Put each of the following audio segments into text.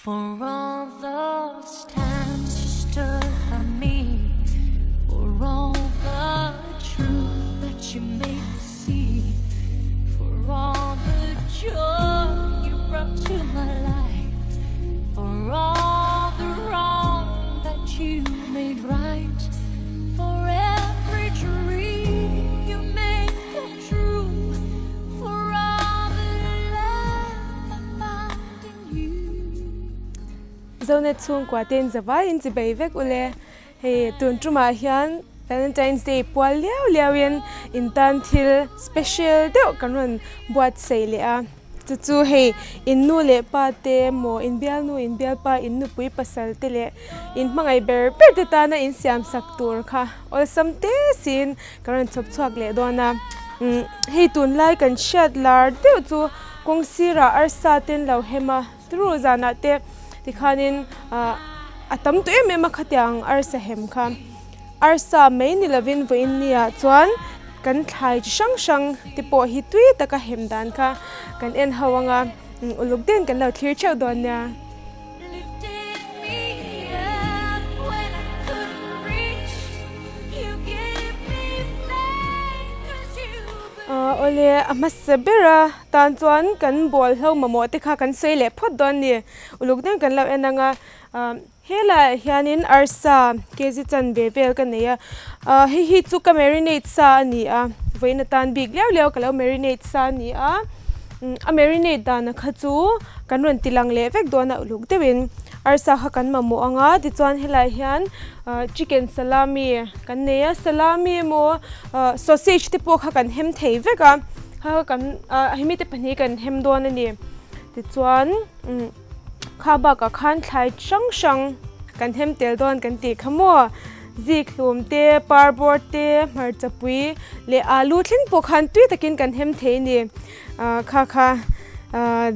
For all those times you stood by me For all the truth that you made me see For all the joy you brought to my life For all the wrong that you made right For every dream you made come true For all the love I found in you Zonet chhungkua te in zavai in chibei vek ule. Hei tun tumah hian Valentine's Day pual liau liau in in tan thil special deuh kan rawn buatsaih leh a. Chu chu hei in nu leh pa te emaw in bialnu in bialpa in nupui pasal te leh in hmangaih ber ber te tana in siam sak tur kha awlsam te siin kan rawn chhawp chhuak leh dawn a. Umm hei tunlai kan hriat lar deuh chu kawng sirah arsa te an lo hem a turu zanah te tikhanin ah a tam tawh em em a khatiang arsa hem kha. Arsa mai ni lovin vawiin ni ah chuan kan thlai chi hrang hrang te pawh hi tui taka hem dan kha kan en ho ang a, uluk deuhin kan lo thlir theuh dawn nia. Awle a hmasa ber a tan chuan kan bawlhlo mamawh te kha kan sawi leh phawt dawn a ni, uluk deuhin kan lo en ang a. Helaiah hianin arsa kg chanve vel ka nei a, ah hei hi chu ka marinate sa a ni a, vawiin atan bik liau liau ka lo marinate sa a ni a, a marinate dana kha chu kan rawn ti lang leh vek dawn a uluk deuhin arsa kha kan mamawh ang a, tichuan helaiah hian ah chicken salami kan nei a, salami emaw ah sausage te pawh kha kan hem thei vek a, kha kha kan ah hemi te pahnih kan hem dawn a ni, tichuan umm. Kha bakah khan thlai hrang hrang kan hem tel dawn kan tih kha maw? Zik hlum te, parbawr te, hmarcha pui leh alu thleng pawh khan tui takin kan hem thei a ni. Ah kha kha ah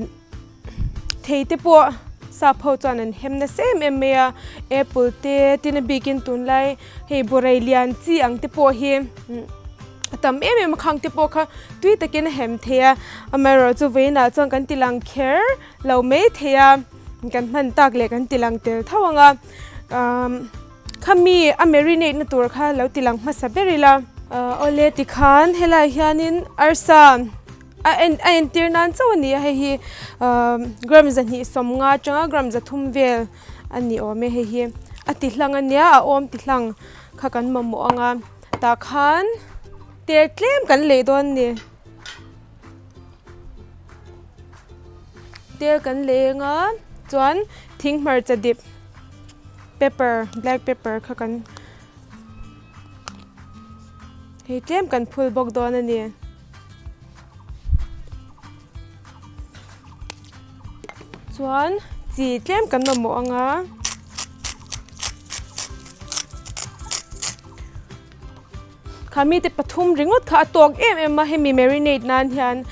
thei te pawh sap ho chuan an hem nasa em em mai a, apple te tin a bikin tunlai hei burai lian chi ang te pawh hi. A tam em em a khang te pawh kha tui takin a hem thei a, amaherawhchu vawiinah chuan kan ti lang kher lo mai thei a, kan hman tak leh kan ti lang tel tho ang a, umm khami a marinate na tur kha lo ti lang hmasa ber ila. Awle tikhan helaiah hianin arsa a en a entir nan chauh a ni a hei hi gram 250 atanga gram 300 vel a ni awm e hei hi a ti hlang a nia a awm ti hlang kha kan mamawh ang a. Tah khan tel tlem kan lei dawn a ni. Tel kan lei anga chuan thing hmarcha dip pepper black pepper kha kan hei tlem kan phul bawk dawn a ni. Chuan chi tlem kan mamawh ang a. Kha mite pathum ringawt kha a tawk em em a hemi marinate nan hian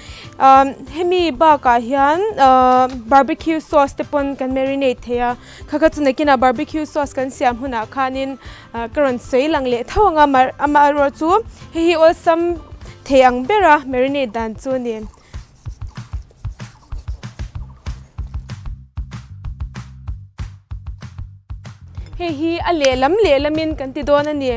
umm hemi bakah hian ahh barbecue sauce te pawn kan marinate thei a kha kha chu nakinah barbecue sauce kan siam hunah khanin ah ka rawn sawi lang leh tho ang a amaherawhchu hei hi awlsam thei ang bera marinate dan chu a ni. Hei hi a lehlam lehlamin kan ti dawn a ni.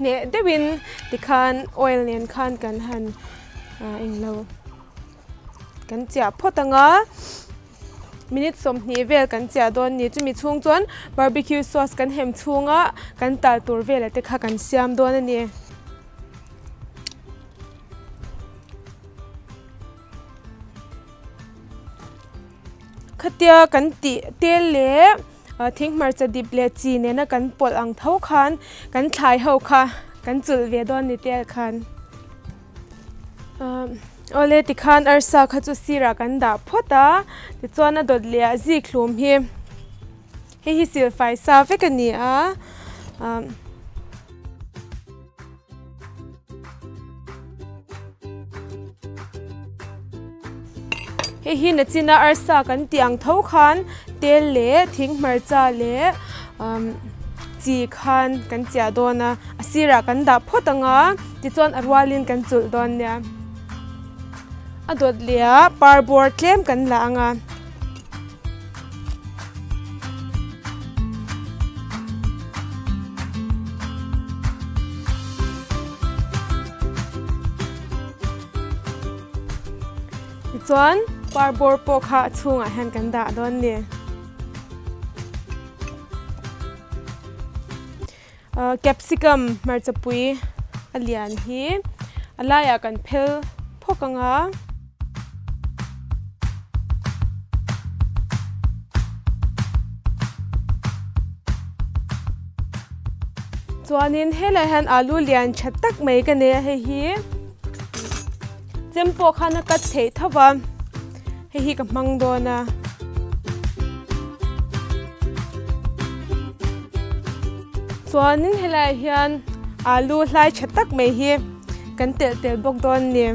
Hneh deuhin tikhan oil nen khan kan han englo kan chiah phawt ang a minute 20 vel kan chiah dawn a ni chumi chhung chuan barbecue sauce kan hem chhunga kan tal tur vel te kha kan siam dawn a ni. Khatia kan tih tel leh. Thing hmarcha dip leh chi nena kan pawlh ang tho khan kan thlai ho kha kan chulh ve dawn ni tel khan. Awle tikhan arsa kha chu sirah kan dah phawt a, tichuan a dawt leh ah zik hlum hi hei hi silfai sa vek a ni a. Hei hi nachina arsa kan tih ang tho khan tel leh thing hmarcha leh umm chi khan kan chiah dawn a, a sirah kan dah phawt ang a tichuan a rualin kan chulh dawn nia. A dawt leh ah par bawr tlem kan la ang a. Tichuan par bawr pawh kha a chhungah hian kan dah dawn a ni. Ahh capsicum hmarcha pui a lian hi a laiah kan phel phawk ang a. Chuanin helaiah hian alu lian tha tak mai ka nei a hei hi chem pawh khan a cut theih tho va hei hi ka hmang dawn a. Chuanin helaiah hian alu hlai tha tak mai hi kan telh tel bawk dawn a ni.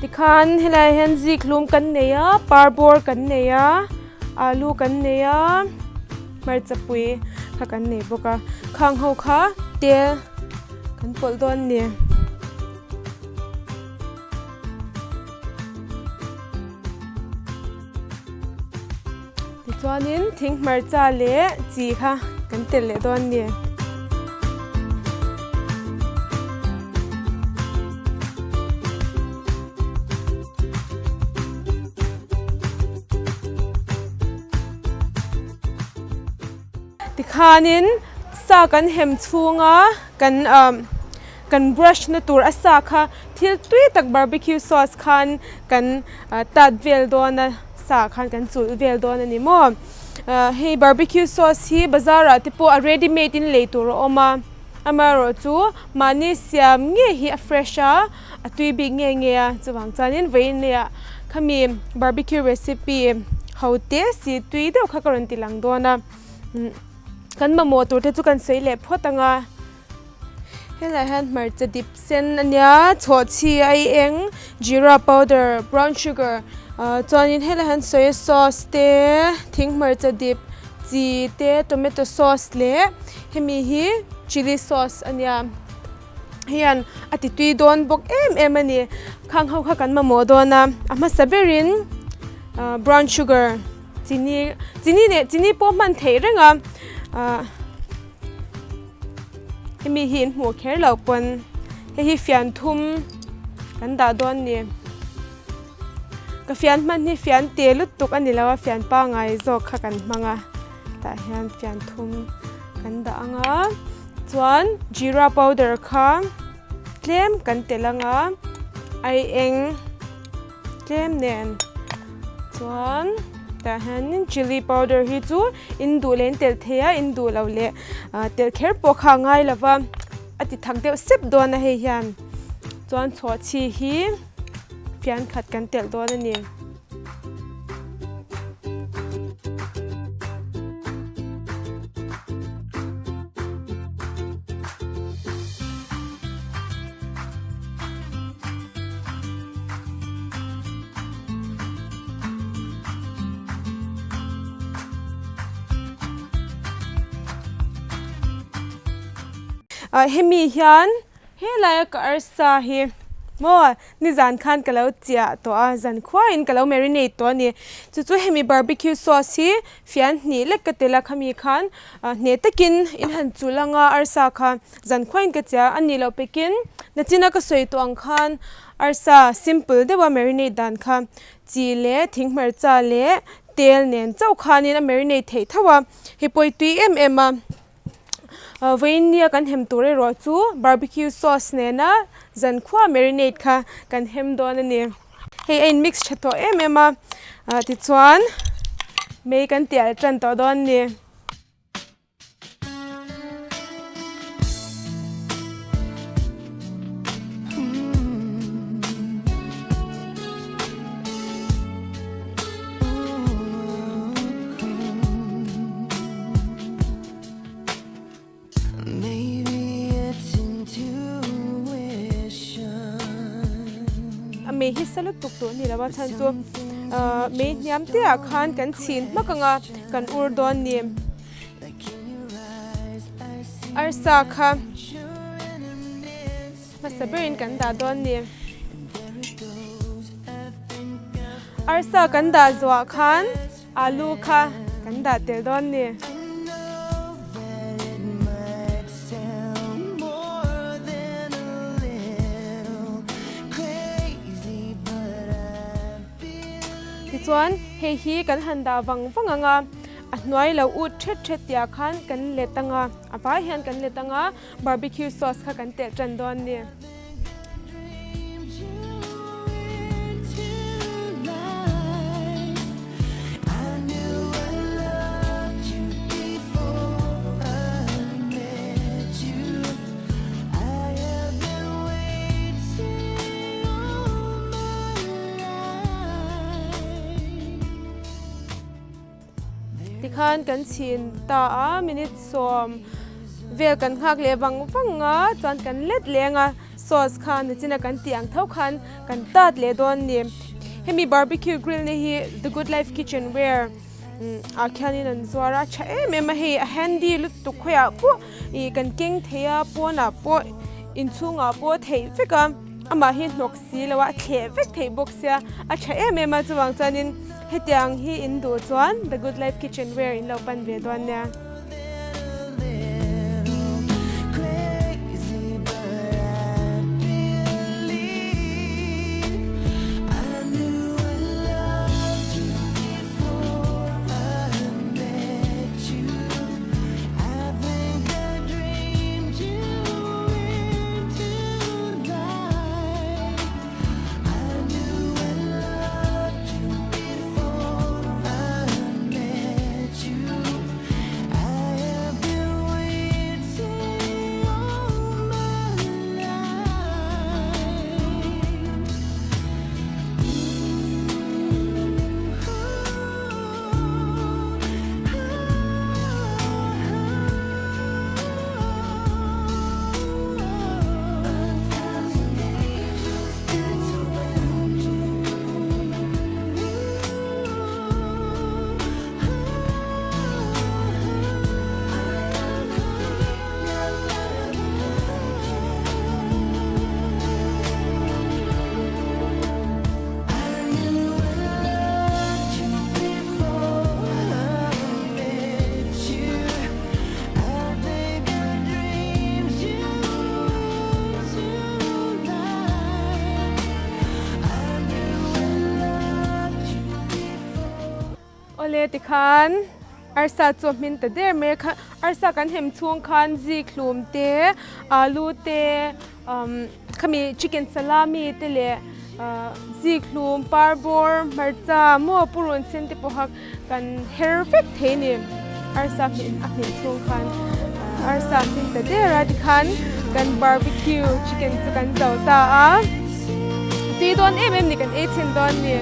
Tikhan helaiah hian zikhlum kan nei a par bawr kan nei a alu kan nei a hmarcha pui kha kan nei bawk a khang ho kha tel kan pawlh dawn a ni. Tichuanin thing hmarcha leh chi kha kan telh leh dawn a ni. Tikhanin sa kan hem chhunga kan ah kan brush na tur a sa kha thil tui tak barbecue sauce khan kan tat vel dawn a. Sa khan kan chulh vel dawn a ni maw? Hei barbecue sauce hi bazar ah te pawh a ready made in lei tur a awm a, amaherawh chu mahni siam ngei hi a fresh a, a tui bik nge nge a, chuvang chuanin vawiin laiah khami barbecue recipe ho te si tui deuh kha ka rawn ti lang dawn a, kan mamawh tur te chu kan sawi leh phawt ang a. Helaiah hian hmarcha dip sen a nia chhawhchhi ai eng jeera powder brown sugar ah chuanin helaiah hian soya sauce te thing hmarcha dip chi te tomato sauce leh hemi hi chilli sauce a nia hian a ti tui dawn bawk em em a ni khang ho kha kan mamawh dawn a a hmasa berin ah brown sugar chini chini leh chini pawh hman theih reng a ah. Hemi hi in hmuh kher loh pawn hei hi fian thum kan dah dawn a ni. Ka fian hman hi fian te lutuk a ni lo a fian pangai zawk kha kan hmang a tah hian fian thum kan dah ang a chuan jeera powder kha tlem kan telh ang a ai eng. Tlem nen chuan tah hianin chilli powder hi chu in duh leh in telh thei a in duh loh leh telh kher pawh kha a ngai lo va a ti thak deuh sep dawn a hei hian chuan chhawhchhi hi fian khat kan telh dawn a ni. Ah hemi hian helaia ka arsa hi maw nizan khan ka lo chiah tawh a zan khuaiin ka lo marinate tawh a ni chu chu hemi barbecue sauce hi fian hnih lek ka tel a khami khan ah hneh takin in han chulh anga arsa kha zan khuaiin ka chiah a nih loh pekin nachina ka sawi tawh ang khan arsa simple deuha marinate dan kha chi leh thing hmarcha leh tel nen chauh khanin a marinate theih tho a hei pawh hi tui em em a vawiin nia kan hem tur erawh chu barbecue sauce nena zan khua marinate kha kan hem dawn a ni hei a in mix tha tawh em em a tichuan mei kan tial tan tawh dawn a ni. A mei hi nasa lutuk tur a ni lo a chhan chu mei hniam te ah khan kan chhin hmak ang a kan ur dawn a ni. Arsa kha hmasa berin kan dah dawn a ni. Arsa kan dah zuah khan alu kha kan dah tel dawn a ni. Tichuan hei hi kan han dah vang vang ang a, a hnuai lo ut thet thet tihah khan kan let ang a, a vai hian kan let ang a, barbecue sauce kha kan telh tan dawn a ni. Tikhan kan chhin ta a, minute sawm vel kan nghak leh vang vang a, chuan kan let leng a, sauce kha nichina kan tih ang tho khan kan tat leh dawn a ni. Hemi barbecue grill na hi The Good Life Kitchen Ware ah khianin an zuar a, tha em em a hei a handy lutuk khawiah pawh ih kan keng thei a, pawnah pawh inchhungah pawh theih vek a, amah hi hnawk si lo a, a thleh vek theih bawk sia, a tha em em a, chuvang chuanin hetiang hi in duh chuan The Good Life Kitchen Ware in lo pan ve dawn nia. Awle tikhan arsa chu a hmin ta der mai a kha arsa kan hem chhung khan zik hlum te alu te khami chicken salami te leh zik hlum par bawr hmarcha maw purun sen te pawha kan her vek thei a ni arsa hmin a hmin chhung khan arsa hmin ta der a tikhan kan barbecue chicken chu kan zo ta a tui dawn em em ni kan ei chhin dawn a ni.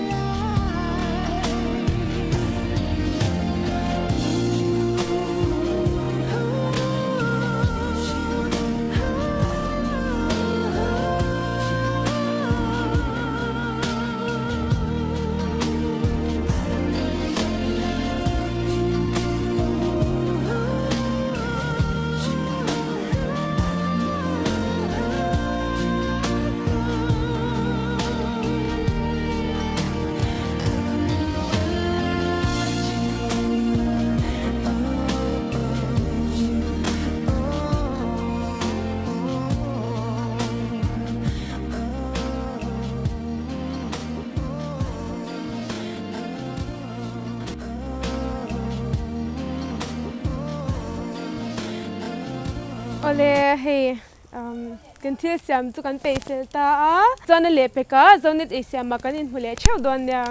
Awle hei kan thil siam chu kan peih fel ta a, chuan a lehpek a Zonet ei siamah kan inhmu leh theuh dawn nia.